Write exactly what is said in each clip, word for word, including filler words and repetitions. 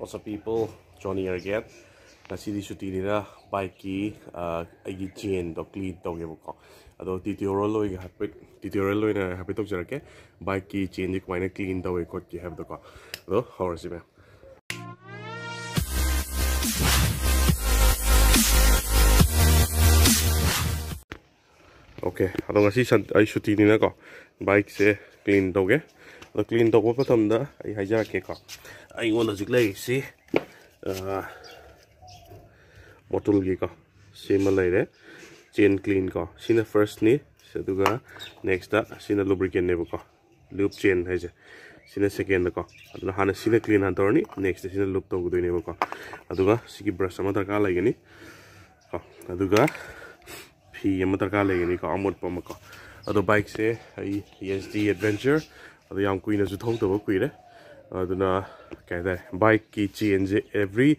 What's up, people? Johnny here again. ꯉꯁꯤꯗꯤ ꯁꯨꯇꯤꯅꯤꯅ ꯕꯥꯏꯛꯀꯤ ꯑꯩꯒꯤ ꯆꯦꯟꯗꯣ ꯀ꯭ꯂꯤꯟ ꯇꯧꯒꯦꯕꯀꯣ. ꯑꯗꯣ ꯇ꯭ꯌꯨꯇꯣꯔꯤꯌꯦꯜ ꯑꯣꯏꯅ ꯍꯥꯏꯐꯦꯠ ꯇ꯭ꯌꯨꯇꯣꯔꯤꯌꯦꯜ ꯑꯣꯏꯅ ꯍꯥꯏꯐꯦꯠ ꯇꯧꯖꯔꯛꯀꯦ. ꯕꯥꯏꯛꯀꯤ ꯆꯦꯟꯁꯦ ꯀꯃꯥꯏꯅ ꯀ꯭ꯂꯤꯟ ꯇꯧꯋꯦ ꯈꯣꯠꯀꯦ ꯍꯥꯏꯕꯗꯣꯀꯣ. ꯑꯗꯣ ꯍꯧꯔꯁꯤ, ꯃꯌꯥꯝ. ꯑꯣꯀꯦ, ꯑꯗꯣ ꯉꯁꯤ ꯁꯟ ꯑꯩ ꯁꯨꯇꯤꯅꯤꯅꯀꯣ, ꯕꯥꯏꯛꯁꯦ ꯀ꯭ꯂꯤꯟ ꯇꯧꯒꯦ. ꯑꯗꯣ ꯀ꯭ꯂꯤꯟ ꯇꯧꯕ ꯃꯇꯝꯗ ꯑꯩ ꯍꯥꯏꯖꯔꯛꯀꯦꯀꯣ. ꯑꯩꯉꯣꯟꯗ ꯍꯧꯖꯤꯛ ꯂꯩꯔꯤꯁꯤ ꯃꯣꯇꯣꯜꯒꯤꯀꯣ, ꯁꯤꯃ ꯂꯩꯔꯦ. ꯆꯦꯟ ꯀ꯭ꯂꯤꯟ ꯀꯣ, ꯁꯤꯅ ꯐꯥꯔꯁꯅꯤ. ꯑꯗꯨꯒ ꯅꯦꯛꯁꯇ ꯁꯤꯅ ꯂꯨꯕ꯭ꯔꯤꯀꯦꯟꯅꯦꯕꯀꯣ, ꯂꯨꯞ ꯆꯦꯟ ꯍꯥꯏꯁꯦ. ꯁꯤꯅ ꯁꯦꯀꯦꯟꯗꯀꯣ. ꯑꯗꯨꯅ ꯍꯥꯟꯅ ꯁꯤꯅ ꯀ꯭ꯂꯤꯟ ꯍꯥꯟꯅ ꯇꯧꯔꯅꯤ, ꯅꯦꯛꯁꯇ ꯁꯤꯅ ꯂꯨꯞ ꯇꯧꯒꯗꯣꯏꯅꯦꯕꯀꯣ. ꯑꯗꯨꯒ ꯁꯤꯒꯤ ꯕ꯭ꯔꯁ ꯑꯃ ꯗꯔꯀꯥꯔ ꯂꯩꯒꯅꯤ ꯀꯣ. ꯑꯗꯨꯒ ꯐꯤ ꯑꯃ ꯗꯔꯀꯥꯔ ꯂꯩꯒꯅꯤꯀꯣ, ꯑꯃꯣꯠꯄ ꯑꯃꯀꯣ. ꯑꯗꯣ ꯕꯥꯏꯛꯁꯦ ꯑꯩ ꯌꯦꯁ ꯗꯤ ꯑꯦꯗꯚꯦꯟꯆꯔ, ꯑꯗꯣ ꯌꯥꯝ ꯀꯨꯏꯅꯁꯨ ꯊꯧꯗꯕ ꯀꯨꯏꯔꯦ. ꯑꯗꯨꯅ ꯀꯩ ꯍꯥꯏꯇꯥꯔꯦ, ꯕꯥꯏꯛꯀꯤ ꯆꯦꯟꯁꯦ every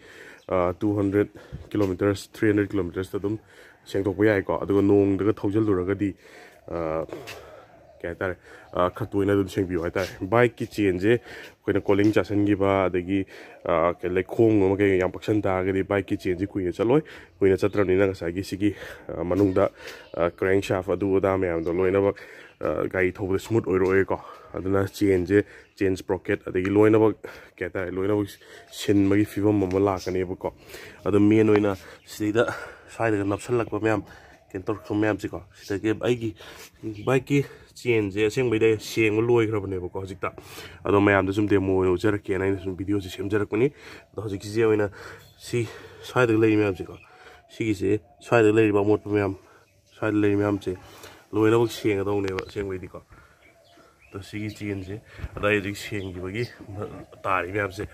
two hundred kilometres, three hundred ꯀꯤꯂꯣꯃꯤꯇꯔꯁꯇ ꯑꯗꯨꯝ ꯁꯦꯡꯗꯣꯛꯄ ꯌꯥꯏꯀꯣ. ꯑꯗꯨꯒ ꯅꯣꯡꯗꯒ ꯊꯧꯖꯤꯜꯂꯨꯔꯒꯗꯤ, ꯑ, ꯀꯩ ꯍꯥꯏꯇꯥꯔꯦ, ꯑ, ꯈꯔ ꯇꯣꯏꯅ ꯑꯗꯨꯝ ꯁꯦꯡꯕꯤꯌꯨ ꯍꯥꯏꯇꯥꯔꯦ. ꯕꯥꯏꯛꯀꯤ ꯆꯦꯟꯁꯦ ꯑꯩꯈꯣꯏꯅ ꯀꯣꯂꯤꯡ ꯆꯥꯁꯤꯟꯈꯤꯕ, ꯑꯗꯒꯤ, ꯑ, ꯀꯩ, ꯂꯩꯈꯣꯝꯒꯨꯝꯕ ꯀꯩ ꯌꯥꯝ ꯄꯛꯁꯟ ꯇꯥꯔꯒꯗꯤ ꯕꯥꯏꯛꯀꯤ ꯆꯦꯟꯁꯦ ꯀꯨꯏꯅ ꯆꯠꯂꯣꯏ. ꯀꯨꯏꯅ ꯆꯠꯇ꯭ꯔꯕꯅꯤꯅ ꯉꯁꯥꯏꯒꯤ ꯁꯤꯒꯤ, ꯑ, ꯃꯅꯨꯡꯗ, ꯑ, ꯀ꯭ꯔꯦꯡ ꯁꯥꯐ ꯑꯗꯨ ꯑꯗꯥ ꯃꯌꯥꯝꯗꯣ ꯂꯣꯏꯅꯃꯛ, ꯑ, ꯒꯥꯔꯤ ꯊꯧꯕꯗ ꯁ꯭ꯃꯨꯠ ꯑꯣꯏꯔꯛꯑꯣꯏꯀꯣ. ꯑꯗꯨꯅ ꯆꯦꯟꯁꯦ, ꯆꯦꯟ ꯁ꯭ꯄ꯭ꯔꯣꯀꯦꯠ, ꯑꯗꯒꯤ ꯂꯣꯏꯅꯃꯛ, ꯀꯩ ꯍꯥꯏꯇꯥꯔꯦ, ꯂꯣꯏꯅꯃꯛ ꯁꯤꯟꯕꯒꯤ ꯐꯤꯕꯝ ꯑꯃ ꯂꯥꯛꯀꯅꯦꯕꯀꯣ. ꯑꯗꯣ ꯃꯦꯟ ꯑꯣꯏꯅ ꯁꯤꯗꯩꯗ ꯁ꯭ꯋꯥꯏꯗꯒ ꯅꯞꯁꯜꯂꯛꯄ ꯃꯌꯥꯝ, ꯀꯩꯅꯣ ꯇꯧꯔꯛꯄ ꯃꯌꯥꯝꯁꯦꯀꯣ, ꯁꯤꯗꯒꯤ ꯑꯩꯒꯤ ꯕꯥꯏꯛꯀꯤ ꯆꯦꯟꯁꯦ ꯑꯁꯦꯡꯕꯩꯗꯤ ꯑꯩ ꯁꯦꯡꯕ ꯂꯣꯏꯈ꯭ꯔꯕꯅꯦꯕꯀꯣ ꯍꯧꯖꯤꯛꯇ. ꯑꯗꯣ ꯃꯌꯥꯝꯗ ꯁꯨꯝ ꯗꯦꯃꯣ ꯑꯣꯏꯅ ꯎꯠꯆꯔꯛꯀꯦꯅ ꯑꯩꯅ ꯁꯨꯝ ꯚꯤꯗꯤꯑꯣꯁꯦ ꯁꯦꯝꯖꯔꯛꯄꯅꯤ. ꯑꯗꯣ ꯍꯧꯖꯤꯛꯀꯤꯁꯦ ꯑꯣꯏꯅ ꯁꯤ ꯁ꯭ꯋꯥꯏꯗ ꯂꯩꯔꯤ ꯃꯌꯥꯝꯁꯦꯀꯣ, ꯁꯤꯒꯤꯁꯦ ꯁ꯭ꯋꯥꯏꯗ ꯂꯩꯔꯤꯕ ꯑꯃꯣꯠꯄ ꯃꯌꯥꯝ, ꯁ꯭ꯋꯥꯏꯗ ꯂꯩꯔꯤ ꯃꯌꯥꯝꯁꯦ ꯂꯣꯏꯅꯃꯛ ꯁꯦꯡꯒꯗꯧꯅꯦꯕ ꯑꯁꯦꯡꯕꯩꯗꯤꯀꯣ. ꯑꯗꯣ ꯁꯤꯒꯤ ꯆꯦꯟꯁꯦ ꯑꯗ ꯍꯧꯖꯤꯛ ꯁꯦꯡꯈꯤꯕꯒꯤ ꯇꯥꯔꯤ ꯃꯌꯥꯝꯁꯦ.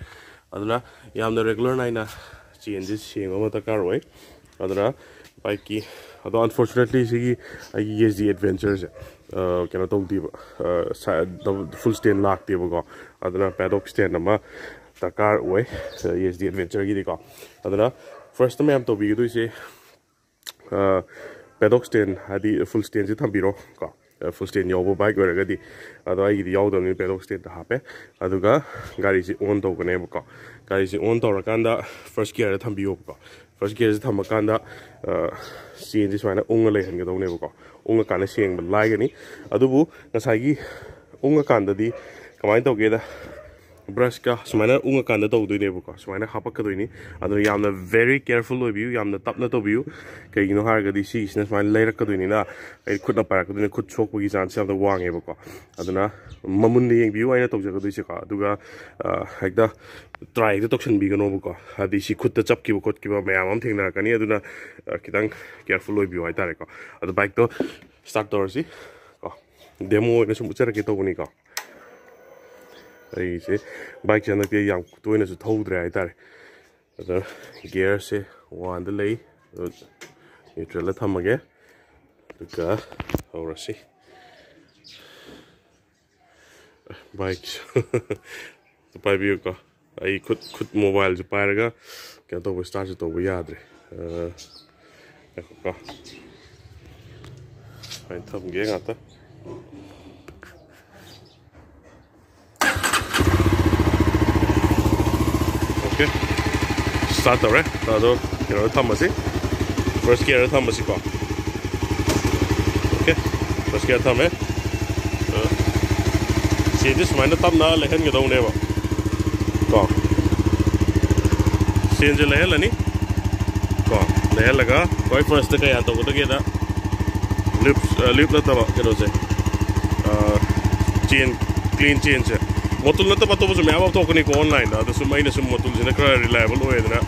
ꯑꯗꯨꯅ ꯌꯥꯝꯅ ꯔꯦꯒꯨꯂꯔ ꯅꯥꯏꯅ ꯆꯦꯟꯁꯦ ꯁꯦꯡꯕ ꯑꯃ ꯗꯔꯀꯥꯔ ꯑꯣꯏ. ꯑꯗꯨꯅ ꯕꯥꯏꯛꯀꯤ, ꯑꯗꯣ ꯑꯟꯐꯣꯔꯆꯨꯅꯦꯠꯂꯤ ꯁꯤꯒꯤ ꯑꯩꯒꯤ ꯌꯦꯁ ꯗꯤ ꯑꯦꯗꯚꯦꯟꯆꯔꯁꯦ, ꯑ, ꯀꯩꯅꯣ ꯇꯧꯗꯦꯕ, ꯑ, ꯁ-, ꯗꯕꯜ, ꯐꯨꯜ ꯁ꯭ꯇꯦꯟ ꯂꯥꯛꯇꯦꯕꯀꯣ. ꯑꯗꯨꯅ ꯄꯦꯗꯣꯛ ꯁ꯭ꯇꯦꯟ ꯑꯃ ꯗꯔꯀꯥꯔ ꯑꯣꯏ ꯌꯦꯁ ꯗꯤ ꯑꯦꯗꯚꯦꯟꯆꯔꯒꯤꯗꯤꯀꯣ. ꯑꯗꯨꯅ ꯐꯥꯔꯁꯇ ꯃꯌꯥꯝ ꯇꯧꯕꯤꯒꯗꯣꯏꯁꯦ, ꯑ, ꯄꯦꯗꯣꯛ ꯁ꯭ꯇꯦꯟ, ꯍꯥꯏꯗꯤ ꯐꯨꯜ ꯁ꯭ꯇꯦꯟꯁꯦ ꯊꯝꯕꯤꯔꯣ ꯀꯣ. ꯐꯨꯜ ꯁ꯭ꯇꯦꯟ ꯌꯥꯎꯕ ꯕꯥꯏꯛ ꯑꯣꯏꯔꯒꯗꯤ꯫ ꯑꯗꯣ ꯑꯩꯒꯤꯗꯤ ꯌꯥꯎꯗꯕꯅꯤꯅ ꯄꯦꯗꯣꯛ ꯁ꯭ꯇꯦꯟꯗ ꯍꯥꯞꯄꯦ꯫ ꯑꯗꯨꯒ ꯒꯥꯔꯤꯁꯤ ꯑꯣꯟ ꯇꯧꯒꯅꯦꯕꯀꯣ꯫ ꯒꯥꯔꯤꯁꯤ ꯑꯣꯟ ꯇꯧꯔꯀꯥꯟꯗ ꯐꯥꯔꯁ ꯒꯤꯌꯔꯗ ꯊꯝꯕꯤꯌꯣꯕꯀꯣ꯫ ꯐꯥꯔꯁ ꯒꯤꯌꯔꯁꯤ ꯊꯝꯃꯀꯥꯟꯗ ꯆꯦꯟꯁꯤ ꯁꯨꯃꯥꯏꯅ ꯎꯪꯉ ꯂꯩꯍꯟꯒꯗꯧꯅꯦꯕꯀꯣ꯫ ꯎꯪꯉꯀꯥꯟꯗ ꯁꯦꯡꯕ ꯂꯥꯏꯒꯅꯤ꯫ ꯑꯗꯨꯕꯨ ꯉꯁꯥꯏꯒꯤ ꯎꯪꯉꯀꯥꯟꯗꯗꯤ ꯀꯃꯥꯏꯅ ꯇꯧꯒꯦꯗ, ꯕ꯭ꯔꯁꯀ ꯁꯨꯃꯥꯏꯅ ꯎꯪꯉꯀꯥꯟꯗ ꯇꯧꯗꯣꯏꯅꯦꯕꯀꯣ꯫ ꯁꯨꯃꯥꯏꯅ ꯍꯥꯄꯛꯀꯗꯣꯏꯅꯤ꯫ ꯑꯗꯨꯅ ꯌꯥꯝꯅ very careful ꯑꯣꯏꯕꯤꯌꯨ, ꯌꯥꯝꯅ ꯇꯞꯅ ꯇꯧꯕꯤꯌꯨ꯫ ꯀꯩꯒꯤꯅꯣ ꯍꯥꯏꯔꯒꯗꯤ ꯁꯤꯒꯤꯁꯤꯅ ꯁꯨꯃꯥꯏꯅ ꯂꯩꯔꯛꯀꯗꯣꯏꯅꯤꯅ ꯑꯩ ꯈꯨꯠꯅ ꯄꯥꯏꯔꯛꯀꯗꯣꯏꯅꯤ, ꯈꯨꯠ ꯁꯣꯛꯄꯒꯤ ꯆꯥꯟꯁ ꯌꯥꯝꯅ ꯋꯥꯡꯉꯦꯕꯀꯣ꯫ ꯑꯗꯨꯅ ꯃꯃꯨꯟꯗ ꯌꯦꯡꯕꯤꯌꯨ ꯑꯩꯅ ꯇꯧꯖꯒꯗꯣꯏꯁꯦꯀꯣ꯫ ꯑꯗꯨꯒ ꯍꯦꯛꯇ ꯇ꯭ꯔꯥꯏ ꯍꯦꯛꯇ ꯇꯧꯁꯟꯕꯤꯒꯅꯣꯕꯀꯣ꯫ ꯍꯥꯏꯗꯤ ꯁꯤ ꯈꯨꯠꯇ ꯆꯞꯈꯤꯕ ꯈꯣꯠꯈꯤꯕ ꯃꯌꯥꯝ ꯑꯃ ꯊꯦꯡꯅꯔꯛꯀꯅꯤ꯫ ꯑꯗꯨꯅ ꯈꯤꯇꯪ ꯀꯦꯌꯔꯐꯨꯜ ꯑꯣꯏꯕꯤꯌꯨ ꯍꯥꯏꯇꯥꯔꯦꯀꯣ꯫ ꯑꯗꯣ ꯕꯥꯏꯛꯇꯣ ꯁ꯭ꯇꯥꯔꯠ ꯇꯧꯔꯁꯤ ꯀꯣ꯫ ꯗꯦꯃꯣ ꯑꯣꯏꯅ ꯁꯨꯝ ꯎꯠꯆꯔꯛꯀꯦ ꯇꯧꯕꯅꯤꯀꯣ꯫ ꯑꯩꯁꯦ ꯕꯥꯏꯛꯁꯦ ꯍꯟꯗꯛꯇꯤ ꯑꯩ ꯌꯥꯝ ꯇꯣꯏꯅꯁꯨ ꯊꯧꯗ꯭ꯔꯦ ꯍꯥꯏꯇꯥꯔꯦ꯫ ꯑꯗꯣ ꯒꯤꯌꯔꯁꯦ ꯋꯥꯟꯗ ꯂꯩ, ꯑꯗꯣ ꯅ꯭ꯌꯨꯇ꯭ꯔꯦꯜꯗ ꯊꯝꯃꯒꯦ꯫ ꯑꯗꯨꯒ ꯍꯧꯔꯁꯤ꯫ ꯕꯥꯏꯛ ꯄꯥꯏꯕꯤꯌꯨꯀꯣ꯫ ꯑꯩ ꯈꯨꯠ ꯈꯨꯠ ꯃꯣꯕꯥꯏꯜꯁꯦ ꯄꯥꯏꯔꯒ ꯀꯩꯅꯣ ꯇꯧꯕ, ꯁ꯭ꯇꯥꯔꯠꯁꯦ ꯇꯧꯕ ꯌꯥꯗ꯭ꯔꯦ꯫ ꯑ, ꯉꯥꯏꯈꯣꯀꯣ꯫ ꯁꯨꯃꯥꯏꯅ ꯊꯝꯒꯦ ꯉꯥꯛꯇ꯫ ꯑꯣꯀꯦ, ꯁ꯭ꯇꯥꯔꯠ ꯇꯧꯔꯦ꯫ ꯑꯗꯣ ꯀꯩꯅꯣꯗ ꯊꯝꯃꯁꯤ, ꯐꯥꯔꯁ ꯒꯤꯌꯔꯗ ꯊꯝꯃꯁꯤꯀꯣ꯫ ꯑꯣꯀꯦ, ꯐꯥꯔꯁ ꯒꯤꯌꯔ ꯊꯝꯃꯦ꯫ ꯑ, ꯆꯦꯟꯁꯦ ꯁꯨꯃꯥꯏꯅ ꯇꯞꯅ ꯂꯩꯍꯟꯒꯗꯧꯅꯦꯕ ꯀꯣ꯫ ꯆꯦꯟꯁꯦ ꯂꯩꯍꯜꯂꯅꯤ ꯀꯣ꯫ ꯂꯩꯍꯜꯂꯒ ꯈ꯭ꯋꯥꯏ ꯐꯥꯔꯁꯇ ꯀꯌꯥ ꯇꯧꯒꯗꯒꯦꯗ, ꯂꯤꯞ, ꯑ, ꯂꯤꯞ ꯅꯠꯇꯕ ꯀꯩꯅꯣꯁꯦ, ꯑ, ꯆꯦꯟ, ꯀ꯭ꯂꯤꯟ ꯆꯦꯟꯁꯦ꯫ ꯃꯣꯇꯨꯜ ꯅꯠꯇꯕ ꯑꯇꯣꯞꯄꯁꯨ ꯃꯌꯥꯝ ꯑꯃ ꯊꯣꯛꯀꯅꯤꯀꯣ ꯑꯣꯟꯂꯥꯏꯟꯗ꯫ ꯑꯗꯣ ꯁꯨꯝ ꯑꯩꯅ ꯁꯨꯝ ꯃꯣꯇꯨꯜꯁꯤꯅ ꯈꯔ ꯔꯤꯂꯥꯏꯕꯜ ꯑꯣꯏꯌꯦꯗꯅ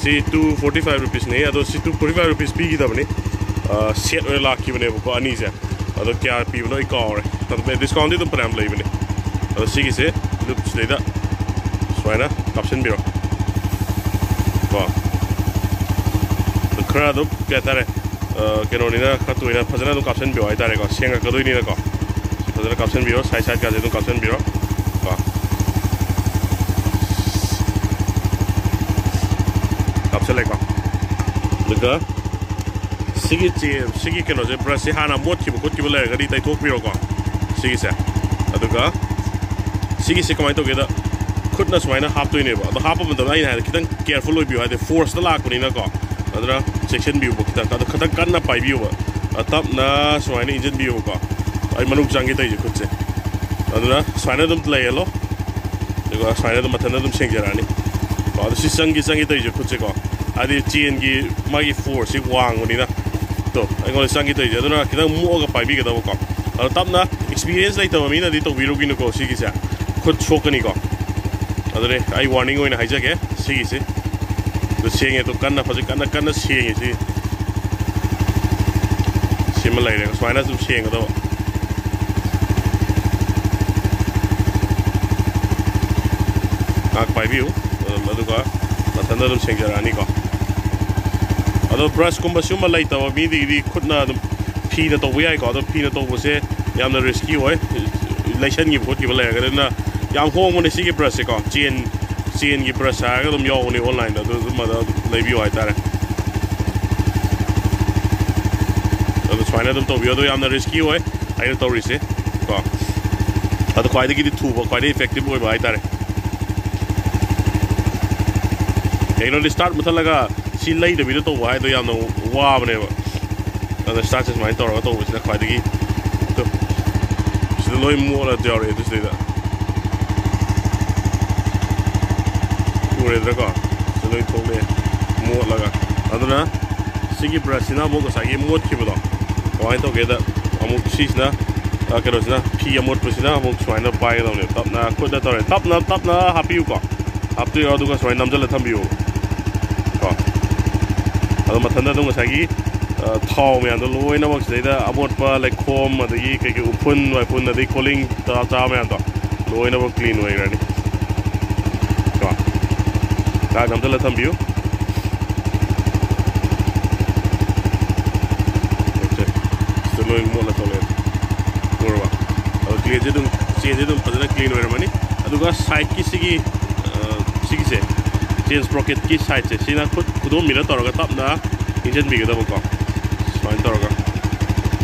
ꯁꯤ two forty five rupeesꯅꯤ꯫ ꯑꯗꯣ ꯁꯤ two forty five rupees ꯄꯤꯈꯤꯗꯕꯅꯤ꯫ ꯑ, ꯁꯦꯠ ꯑꯣꯏꯅ ꯂꯥꯛꯈꯤꯕꯅꯦꯕꯀꯣ ꯑꯅꯤꯁꯦ꯫ ꯑꯗꯣ ꯀꯌꯥ ꯄꯤꯕꯅꯣ ꯑꯩ ꯀꯥꯎꯔꯦ꯫ ꯑꯗꯣ ꯗꯤꯁꯀꯥꯎꯟꯗꯤ ꯑꯗꯨꯝ ꯐꯅꯌꯥꯝ ꯂꯩꯕꯅꯦ꯫ ꯑꯗꯣ ꯁꯤꯒꯤꯁꯦ ꯂꯤꯞꯁꯤꯗꯩꯗ ꯁꯨꯃꯥꯏꯅ ꯀꯥꯞꯁꯤꯟꯕꯤꯔꯣ ꯀꯣ꯫ ꯑꯗꯣ ꯈꯔ ꯑꯗꯨꯝ ꯀꯩ ꯍꯥꯏꯇꯥꯔꯦ, ꯑ, ꯀꯩꯅꯣꯅꯤꯅ ꯈꯔ ꯇꯣꯏꯅ ꯐꯖꯅ ꯑꯗꯨꯝ ꯀꯥꯞꯁꯤꯟꯕꯤꯌꯣ ꯍꯥꯏꯇꯥꯔꯦꯀꯣ, ꯁꯦꯡꯉꯛꯀꯗꯣꯏꯅꯤꯅꯀꯣ꯫ ꯐꯖꯅ ꯀꯥꯞꯁꯤꯟꯕꯤꯔꯣ, ꯁꯥꯏꯠ ꯁꯥꯏꯠꯀꯥꯁꯦ ꯑꯗꯨꯝ ꯀꯥꯞꯁꯤꯟꯕꯤꯔꯣ ꯀꯣ꯫ ꯀꯥꯞꯁꯤꯜꯂꯦꯀꯣ꯫ ꯑꯗꯨꯒ ꯁꯤꯒꯤ ꯆꯦ ꯁꯤꯒꯤ ꯀꯩꯅꯣꯁꯦ, ꯕ꯭ꯔꯁꯁꯦ ꯍꯥꯟꯅ ꯃꯣꯠꯈꯤꯕ ꯈꯣꯠꯈꯤꯕ ꯂꯩꯔꯒꯗꯤ ꯇꯩꯊꯣꯛꯄꯤꯔꯣꯀꯣ꯫ ꯁꯤꯒꯤꯁꯦ, ꯑꯗꯨꯒ ꯁꯤꯒꯤꯁꯦ ꯀꯃꯥꯏꯅ ꯇꯧꯒꯦꯗ, ꯈꯨꯠꯅ ꯁꯨꯃꯥꯏꯅ ꯍꯥꯞꯇꯣꯏꯅꯦꯕ꯫ ꯑꯗꯣ ꯍꯥꯞꯄ ꯃꯇꯝꯗ ꯑꯩꯅ ꯍꯥꯏꯗꯤ ꯈꯤꯇꯪ ꯀꯦꯌꯔꯐꯨꯜ ꯑꯣꯏꯕꯤꯌꯨ, ꯍꯥꯏꯗꯤ ꯐꯣꯔꯁꯇ ꯂꯥꯛꯄꯅꯤꯅꯀꯣ꯫ ꯑꯗꯨꯅ ꯆꯦꯛꯁꯤꯟꯕꯤꯌꯨꯕ ꯈꯤꯇꯪ, ꯑꯗꯣ ꯈꯤꯇꯪ ꯀꯟꯅ ꯄꯥꯏꯕꯤꯌꯨꯕ꯫ ꯑ, ꯇꯞꯅ ꯁꯨꯃꯥꯏꯅ ꯏꯟꯖꯟꯕꯤꯌꯨꯕꯀꯣ꯫ ꯑꯩ ꯃꯅꯨꯡ ꯆꯪꯒꯦ ꯇꯧꯔꯤꯁꯦ ꯈꯨꯠꯁꯦ꯫ ꯑꯗꯨꯅ ꯁꯨꯃꯥꯏꯅ ꯑꯗꯨꯝ ꯂꯩꯍꯜꯂꯣ꯫ ꯑꯗꯨꯒ ꯁꯨꯃꯥꯏꯅ ꯑꯗꯨꯝ ꯃꯊꯟꯇ ꯑꯗꯨꯝ ꯁꯦꯡꯖꯔꯛꯑꯅꯤ꯫ ꯀꯣ, ꯑꯗꯣ ꯁꯤ ꯆꯪꯒꯦ ꯆꯪꯒꯦ ꯇꯧꯔꯤꯁꯦ ꯈꯨꯠꯁꯦꯀꯣ꯫ ꯍꯥꯏꯗꯤ ꯆꯦꯟꯒꯤ ꯃꯥꯒꯤ ꯐꯣꯔꯁꯁꯤ ꯋꯥꯡꯕꯅꯤꯅ꯫ ꯇꯣ, ꯑꯩꯉꯣꯟꯗ ꯆꯪꯒꯦ ꯇꯧꯔꯤꯁꯦ꯫ ꯑꯗꯨꯅ ꯈꯤꯇꯪ ꯃꯣꯛꯑꯒ ꯄꯥꯏꯕꯤꯒꯗꯕꯀꯣ꯫ ꯑꯗꯣ ꯇꯞꯅ, ꯑꯦꯛꯁꯄꯤꯔꯤꯌꯦꯟꯁ ꯂꯩꯇꯕ ꯃꯤꯅꯗꯤ ꯇꯧꯕꯤꯔꯨꯒꯤꯅꯨꯀꯣ ꯁꯤꯒꯤꯁꯦ꯫ ꯈꯨꯠ ꯁꯣꯛꯀꯅꯤꯀꯣ꯫ ꯑꯗꯨꯅꯦ ꯑꯩ ꯋꯥꯔꯅꯤꯡ ꯑꯣꯏꯅ ꯍꯥꯏꯖꯒꯦ ꯁꯤꯒꯤꯁꯦ꯫ ꯑꯗꯨ ꯁꯦꯡꯉꯦ, ꯑꯗꯨ ꯀꯟꯅ, ꯍꯧꯖꯤꯛ ꯀꯟꯅ ꯀꯟꯅ ꯁꯦꯡꯉꯦ ꯁꯤ꯫ ꯁꯤꯃ ꯂꯩꯔꯦ, ꯁꯨꯃꯥꯏꯅ ꯁꯨꯝ ꯁꯦꯡꯒꯗꯕ꯫ ꯉꯥꯏꯍꯥꯛ ꯄꯥꯏꯕꯤꯌꯨ, ꯑꯗꯨꯝ, ꯑꯗꯨꯒ ꯃꯊꯟꯇ ꯑꯗꯨꯝ ꯁꯦꯡꯖꯔꯛꯑꯅꯤꯀꯣ꯫ ꯑꯗꯣ ꯕ꯭ꯔꯁꯀꯨꯝꯕ ꯁꯤꯒꯨꯝꯕ ꯂꯩꯇꯕ ꯃꯤꯗꯒꯤꯗꯤ ꯈꯨꯠꯅ ꯑꯗꯨꯝ, ꯐꯤꯅ ꯇꯧꯕ ꯌꯥꯏꯀꯣ꯫ ꯑꯗꯣ ꯐꯤꯅ ꯇꯧꯕꯁꯦ ꯌꯥꯝꯅ ꯔꯤꯁꯀꯤ ꯑꯣꯏ, ꯂꯩꯁꯟꯈꯤꯕ ꯈꯣꯠꯈꯤꯕ ꯂꯩꯔꯒꯗꯤ꯫ ꯑꯗꯨꯅ ꯌꯥꯝ ꯍꯣꯡꯕꯅꯦ ꯁꯤꯒꯤ ꯕ꯭ꯔꯁꯁꯦꯀꯣ꯫ ꯆꯦꯟ, ꯆꯦꯟꯒꯤ ꯕ꯭ꯔꯁ ꯍꯥꯏꯔꯒ ꯑꯗꯨꯝ ꯌꯥꯎꯕꯅꯦ ꯑꯣꯟꯂꯥꯏꯟꯗ, ꯑꯗꯨ ꯑꯗꯨꯝ ꯑꯗ ꯂꯩꯕꯤꯌꯨ ꯍꯥꯏꯇꯥꯔꯦ꯫ ꯑꯗꯨ ꯁꯨꯃꯥꯏꯅ ꯑꯗꯨꯝ ꯇꯧꯕꯤꯌꯨ꯫ ꯑꯗꯣ ꯌꯥꯝꯅ ꯔꯤꯁꯀꯤ ꯑꯣꯏ ꯑꯩꯅ ꯇꯧꯔꯤꯁꯦ ꯀꯣ꯫ ꯑꯗꯣ ꯈ꯭ꯋꯥꯏꯗꯒꯤꯗꯤ ꯊꯨꯕ, ꯈ꯭ꯋꯥꯏꯗꯒꯤ ꯏꯐꯦꯛꯇꯤꯚ ꯑꯣꯏꯕ ꯍꯥꯏꯇꯥꯔꯦ꯫ ꯀꯩꯅꯣꯗꯤ ꯁ꯭ꯇꯥꯔꯠ ꯃꯨꯠꯊꯠꯂꯒ ꯁꯤ ꯂꯩꯗꯕꯤꯗ ꯇꯧꯕ ꯍꯥꯏꯗꯣ ꯌꯥꯝꯅ ꯋꯥꯕꯅꯦꯕ꯫ ꯑꯗ ꯁ꯭ꯇꯥꯔꯠꯁꯦ ꯁꯨꯃꯥꯏꯅ ꯇꯧꯔꯒ ꯇꯧꯕꯁꯤꯅ ꯈ꯭ꯋꯥꯏꯗꯒꯤ, ꯇꯨ, ꯁꯤꯗ ꯂꯣꯏ ꯃꯣꯠꯂ ꯌꯥꯎꯔꯛꯑꯦ꯫ ꯑꯗꯨ ꯁꯤꯗꯩꯗ ꯎꯔꯦꯗꯅꯀꯣ, ꯁꯤꯗ ꯂꯣꯏ ꯊꯣꯛꯂꯛꯑꯦ ꯃꯣꯠꯂꯒ꯫ ꯑꯗꯨꯅ ꯁꯤꯒꯤ ꯕ꯭ꯔꯁꯁꯤꯅ ꯑꯃꯨꯛ ꯉꯁꯥꯏꯒꯤ ꯃꯣꯠꯈꯤꯕꯗꯣ ꯀꯃꯥꯏꯅ ꯇꯧꯒꯦꯗ, ꯑꯃꯨꯛ ꯁꯤꯁꯤꯅ, ꯑ, ꯀꯩꯅꯣꯁꯤꯅ, ꯐꯤ ꯑꯃꯣꯠꯄꯁꯤꯅ ꯑꯃꯨꯛ ꯁꯨꯃꯥꯏꯅ ꯄꯥꯏꯒꯗꯕꯅꯦꯕ꯫ ꯇꯞꯅ ꯈꯨꯠꯅ ꯇꯧꯔꯦ, ꯇꯞꯅ ꯇꯞꯅ ꯍꯥꯞꯄꯤꯌꯨꯀꯣ꯫ ꯍꯥꯞꯇꯣꯏꯔꯣ? ꯑꯗꯨꯒ ꯁꯨꯃꯥꯏꯅ ꯅꯝꯁꯤꯜꯂ ꯊꯝꯕꯤꯌꯨ ꯀꯣ꯫ ꯑꯗꯣ ꯃꯊꯟꯇ ꯑꯗꯨꯝ ꯉꯁꯥꯏꯒꯤ, ꯑ, ꯊꯥꯎ ꯃꯌꯥꯝꯗꯣ ꯂꯣꯏꯅꯃꯛ ꯁꯤꯗꯩꯗ ꯑꯃꯣꯠꯄ ꯂꯩꯈꯣꯝ, ꯑꯗꯒꯤ ꯀꯩꯀꯩ ꯎꯐꯨꯟ ꯋꯥꯏꯐꯨꯟ, ꯑꯗꯩ ꯀꯣꯂꯤꯡ ꯆꯥ ꯆꯥ ꯃꯌꯥꯝꯗꯣ ꯂꯣꯏꯅꯃꯛ ꯀ꯭ꯂꯤꯟ ꯑꯣꯏꯈ꯭ꯔꯅꯤ ꯀꯣ꯫ ꯉꯥꯏꯍꯥꯛ ꯅꯝꯁꯤꯜꯂ ꯊꯝꯕꯤꯌꯨ꯫ ꯑꯣꯀꯦ꯫ ꯁꯤꯗ ꯂꯣꯏ ꯃꯣꯠꯂ ꯊꯣꯛꯂꯛꯑꯦ꯫ ꯎꯔꯕ? ꯑꯗꯣ ꯀ꯭ꯂꯤꯟꯁꯦ ꯑꯗꯨꯝ, ꯆꯦꯟꯁꯦ ꯑꯗꯨꯝ ꯐꯖꯅ ꯀ꯭ꯂꯤꯟ ꯑꯣꯏꯔꯝꯃꯅꯤ꯫ ꯑꯗꯨꯒ ꯁꯥꯏꯠꯀꯤ ꯁꯤꯒꯤ, ꯑ, ꯁꯤꯒꯤꯁꯦ, ꯆꯦꯟ ꯁ꯭ꯄ꯭ꯔꯣꯀꯦꯠꯀꯤ ꯁꯥꯏꯠꯁꯦ, ꯁꯤꯅ ꯈꯨꯠ ꯈꯨꯗꯣꯝꯕꯤꯅ ꯇꯧꯔꯒ ꯇꯞꯅ ꯏꯟꯁꯤꯟꯕꯤꯒꯗꯕꯀꯣ꯫ ꯁꯨꯃꯥꯏꯅ ꯇꯧꯔꯒ,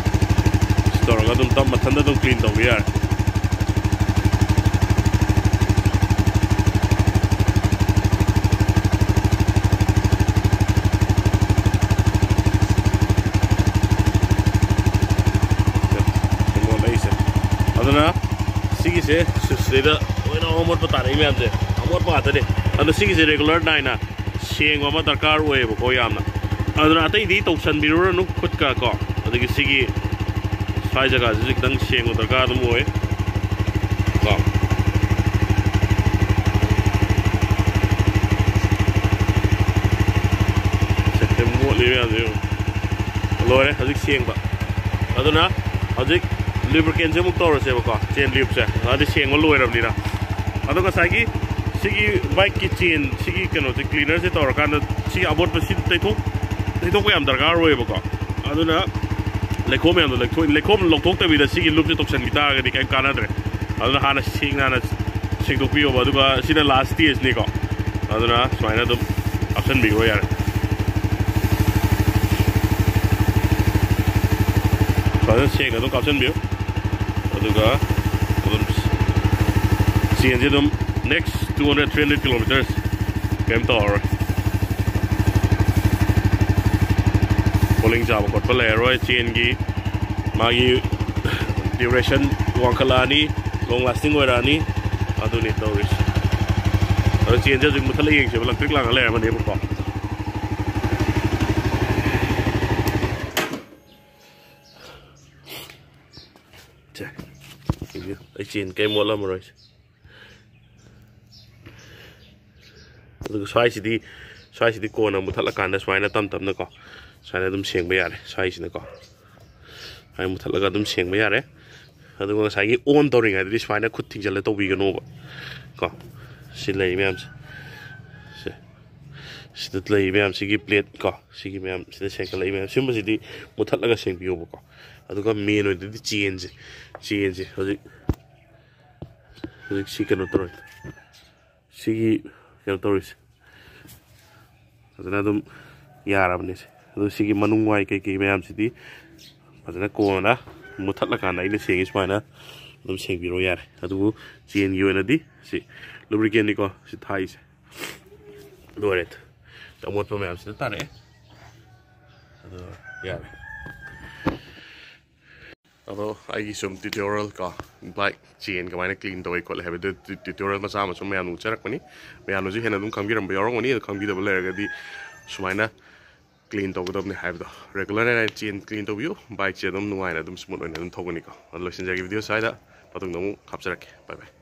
ꯁꯤ ꯇꯧꯔꯒ ꯑꯗꯨꯝ ꯇꯞ ꯃꯊꯟꯇ ꯑꯗꯨꯝ ꯀ꯭ꯂꯤꯟ ꯇꯧꯕ ꯌꯥꯔꯦ꯫ ꯁꯦ, ꯁꯦ, ꯃꯣꯠꯂꯛꯏꯁꯦ꯫ ꯑꯗꯨꯅ ꯁꯤꯒꯤꯁꯦ, ꯁꯤꯗꯩꯗ ꯂꯣꯏꯅ ꯑꯃꯣꯠꯄ ꯇꯥꯔꯛꯏ ꯃꯌꯥꯝꯁꯦ, ꯑꯃꯣꯠꯄ ꯉꯥꯛꯇꯅꯦ꯫ ꯑꯗꯣ ꯁꯤꯒꯤꯁꯦ ꯔꯤꯒꯨꯂꯔ ꯅꯥꯏꯅ ꯁꯦꯡꯕ ꯑꯃ ꯗꯔꯀꯥꯔ ꯑꯣꯏꯌꯦꯕꯀꯣ ꯌꯥꯝꯅ꯫ ꯑꯗꯨꯅ ꯑꯇꯩꯗꯤ ꯇꯧꯁꯟꯕꯤꯔꯨꯔꯅꯨ ꯈꯨꯠꯀ ꯀꯣ꯫ ꯑꯗꯒꯤ ꯁꯤꯒꯤ ꯁ꯭ꯋꯥꯏ ꯖꯒꯥꯁꯤꯁꯨ ꯈꯤꯇꯪ ꯁꯦꯡꯕ ꯗꯔꯀꯥꯔ ꯑꯗꯨꯝ ꯑꯣꯏ ꯀꯣ꯫ ꯁꯦ, ꯁꯦ, ꯃꯣꯠꯂꯤ ꯃꯌꯥꯝꯁꯦ ꯌꯦꯡꯉꯨ꯫ ꯂꯣꯏꯔꯦ ꯍꯧꯖꯤꯛ ꯁꯦꯡꯕ꯫ ꯑꯗꯨꯅ ꯍꯧꯖꯤꯛ ꯂꯨꯕ꯭ꯔꯤꯀꯦꯟꯁꯦ ꯑꯃꯨꯛ ꯇꯧꯔꯁꯦꯕꯀꯣ, ꯆꯦꯟ ꯂꯨꯕꯁꯦ꯫ ꯑꯗꯨꯗꯤ ꯁꯦꯡꯕ ꯂꯣꯏꯔꯕꯅꯤꯅ꯫ ꯑꯗꯣ ꯉꯁꯥꯏꯒꯤ ꯁꯤꯒꯤ ꯕꯥꯏꯛꯀꯤ ꯆꯦꯟ, ꯁꯤꯒꯤ ꯀꯩꯅꯣꯁꯦ, ꯀ꯭ꯂꯤꯅꯔꯁꯦ ꯇꯧꯔꯀꯥꯟꯗ ꯁꯤꯒꯤ ꯑꯃꯣꯠꯄ ꯁꯤ ꯇꯩꯊꯣꯛ-, ꯇꯩꯊꯣꯛꯄ ꯌꯥꯝ ꯗꯔꯀꯥꯔ ꯑꯣꯏꯌꯦꯕꯀꯣ꯫ ꯑꯗꯨꯅ ꯂꯩꯈꯣꯝ ꯃꯌꯥꯝꯗꯣ ꯂꯧꯊꯣꯛ-, ꯂꯩꯈꯣꯝ ꯂꯧꯊꯣꯛꯇꯕꯤꯗ ꯁꯤꯒꯤ ꯂꯨꯞꯁꯦ ꯇꯧꯁꯟꯈꯤ ꯇꯥꯔꯒꯗꯤ ꯀꯩꯝ ꯀꯥꯟꯅꯗ꯭ꯔꯦ꯫ ꯑꯗꯨꯅ ꯍꯥꯟꯅ ꯁꯦꯡꯅ ꯍꯥꯟꯅ ꯁꯦꯡꯗꯣꯛꯄꯤꯌꯣꯕ꯫ ꯑꯗꯨꯒ ꯁꯤꯅ ꯂꯥꯁ ꯁ꯭ꯇꯦꯖꯅꯤꯀꯣ꯫ ꯑꯗꯨꯅ ꯁꯨꯃꯥꯏꯅ ꯑꯗꯨꯝ ꯀꯥꯞꯁꯟꯕꯤꯈ꯭ꯔꯣ ꯌꯥꯔꯦ꯫ ꯐꯖꯅ ꯁꯦꯡꯅ ꯑꯗꯨꯝ ꯀꯥꯞꯁꯟꯕꯤꯌꯨ꯫ ꯑꯗꯨꯒ ꯑꯗꯨꯝ ꯆꯦꯟꯁꯦ ꯑꯗꯨꯝ next two hundred, three hundred kilometers ꯀꯩꯝ ꯇꯧꯔꯔꯣꯏ꯫ ꯄꯣꯂꯤꯡ ꯆꯥꯕ ꯈꯣꯠꯄ ꯂꯩꯔꯔꯣꯏ꯫ ꯆꯦꯟꯒꯤ ꯃꯥꯒꯤ duration ꯋꯥꯡꯈꯠꯂꯛꯑꯅꯤ, long lasting ꯑꯣꯏꯔꯛꯑꯅꯤ꯫ ꯑꯗꯨꯅꯤ ꯇꯧꯔꯤꯁꯦ꯫ ꯑꯗꯣ ꯆꯦꯟꯁꯦ ꯍꯧꯖꯤꯛ ꯃꯨꯠꯊꯠꯂ ꯌꯦꯡꯁꯦꯕ, ꯂꯪꯇ꯭ꯔꯤꯛ ꯂꯥꯡꯉ ꯂꯩꯔꯝꯃꯅꯦꯕꯀꯣ꯫ ꯁꯦ, ꯑꯩ ꯆꯦꯟ ꯀꯩꯝ ꯃꯣꯠꯂꯝꯃꯔꯣꯏꯁꯦ꯫ ꯑꯗꯨꯒ ꯁ꯭ꯋꯥꯏꯁꯤꯗꯤ, ꯁ꯭ꯋꯥꯏꯁꯤꯗꯤ ꯀꯣꯟꯅ ꯃꯨꯠꯊꯠꯂꯀꯥꯟꯗ ꯁꯨꯃꯥꯏꯅ ꯇꯞ ꯇꯞꯅꯀꯣ, ꯁꯨꯃꯥꯏꯅ ꯑꯗꯨꯝ ꯁꯦꯡꯕ ꯌꯥꯔꯦ꯫ ꯁ꯭ꯋꯥꯏꯁꯤꯅꯀꯣ, ꯁꯨꯃꯥꯏꯅ ꯃꯨꯠꯊꯠꯂꯒ ꯑꯗꯨꯝ ꯁꯦꯡꯕ ꯌꯥꯔꯦ꯫ ꯑꯗꯨꯒ ꯉꯁꯥꯏꯒꯤ on ꯇꯧꯔꯤꯉꯩꯗꯗꯤ ꯁꯨꯃꯥꯏꯅ ꯈꯨꯠ ꯊꯤꯡꯖꯤꯜꯂ ꯇꯧꯕꯤꯒꯅꯣꯕ ꯀꯣ꯫ ꯁꯤ ꯂꯩ ꯃꯌꯥꯝꯁꯦ, ꯁꯦ, ꯁꯤꯗ ꯂꯩ ꯃꯌꯥꯝꯁꯤꯒꯤ plate ꯀꯣ, ꯁꯤꯒꯤ ꯃꯌꯥꯝ ꯁꯤꯗ ꯁꯦꯡꯒꯠꯂꯛꯏ ꯃꯌꯥꯝ ꯁꯤꯒꯨꯝꯕꯁꯤꯗꯤ ꯃꯨꯠꯊꯠꯂꯒ ꯁꯦꯡꯕꯤꯌꯣꯕꯀꯣ꯫ ꯑꯗꯨꯒ main ꯑꯣꯏꯅꯗꯤ ꯆꯦꯟꯁꯦ, ꯆꯦꯟꯁꯦ ꯍꯧꯖꯤꯛ, ꯍꯧꯖꯤꯛ ꯁꯤ ꯀꯩꯅꯣ ꯇꯧꯔꯦ, ꯁꯤꯒꯤ ꯀꯩꯅꯣ ꯇꯧꯔꯤꯁꯦ ꯐꯖꯅ ꯑꯗꯨꯝ ꯌꯥꯔꯕꯅꯦ꯫ ꯁꯦ, ꯑꯗꯣ ꯁꯤꯒꯤ ꯃꯅꯨꯡ ꯋꯥꯏ ꯀꯩꯀꯩ ꯃꯌꯥꯝꯁꯤꯗꯤ ꯐꯖꯅ ꯀꯣꯟꯅ ꯃꯨꯊꯠꯂꯀꯥꯟꯗ ꯑꯩꯅ ꯁꯦꯡꯉꯤ ꯁꯨꯃꯥꯏꯅ ꯑꯗꯨꯝ ꯁꯦꯡꯕꯤꯔꯣ ꯌꯥꯔꯦ꯫ ꯑꯗꯨꯕꯨ ꯆꯦꯟꯒꯤ ꯑꯣꯏꯅꯗꯤ ꯁꯤ lubricantꯅꯤꯀꯣ ꯁꯤ ꯊꯥꯛꯏꯁꯦ꯫ ꯂꯣꯏꯔꯦ, ꯑꯃꯣꯠꯄ ꯃꯌꯥꯝꯁꯤꯗ ꯇꯥꯔꯛꯑꯦ꯫ ꯑꯗꯣ ꯌꯥꯔꯦ꯫ ꯑꯗꯣ ꯑꯩꯒꯤ ꯁꯨꯝ tutorial ꯀꯣ, bike chain ꯀꯃꯥꯏꯅ clean ꯇꯧꯏ ꯈꯣꯠꯂꯤ ꯍꯥꯏꯕꯗꯨ tu-, tutorial ꯃꯆꯥ ꯑꯃ ꯁꯨꯝ ꯃꯌꯥꯝꯅ ꯎꯠꯆꯔꯛꯄꯅꯤ꯫ ꯃꯌꯥꯝꯅꯁꯨ ꯍꯦꯟꯅ ꯑꯗꯨꯝ ꯈꯪꯕꯤꯔꯝꯕ ꯌꯥꯎꯔꯝꯒꯅꯤ꯫ ꯑꯗꯣ ꯈꯪꯕꯤꯗꯕ ꯂꯩꯔꯒꯗꯤ ꯁꯨꯃꯥꯏꯅ clean ꯇꯧꯒꯗꯕꯅꯤ ꯍꯥꯏꯕꯗꯣ, regular ꯅꯥꯏꯅ chain clean ꯇꯧꯕꯤꯌꯨ꯫ Bikeꯁꯦ ꯑꯗꯨꯝ ꯅꯨꯡꯉꯥꯏꯅ ꯑꯗꯨꯝ smooth ꯑꯣꯏꯅ ꯑꯗꯨꯝ ꯊꯧꯒꯅꯤꯀꯣ꯫ ꯑꯗꯣ ꯂꯣꯏꯁꯤꯟꯖꯔꯒꯦ video ꯁ꯭ꯋꯥꯏꯗ, ꯃꯇꯨꯡꯗ ꯑꯃꯨꯛ ꯍꯥꯞꯆꯔꯛꯀꯦ꯫ Bye bye꯫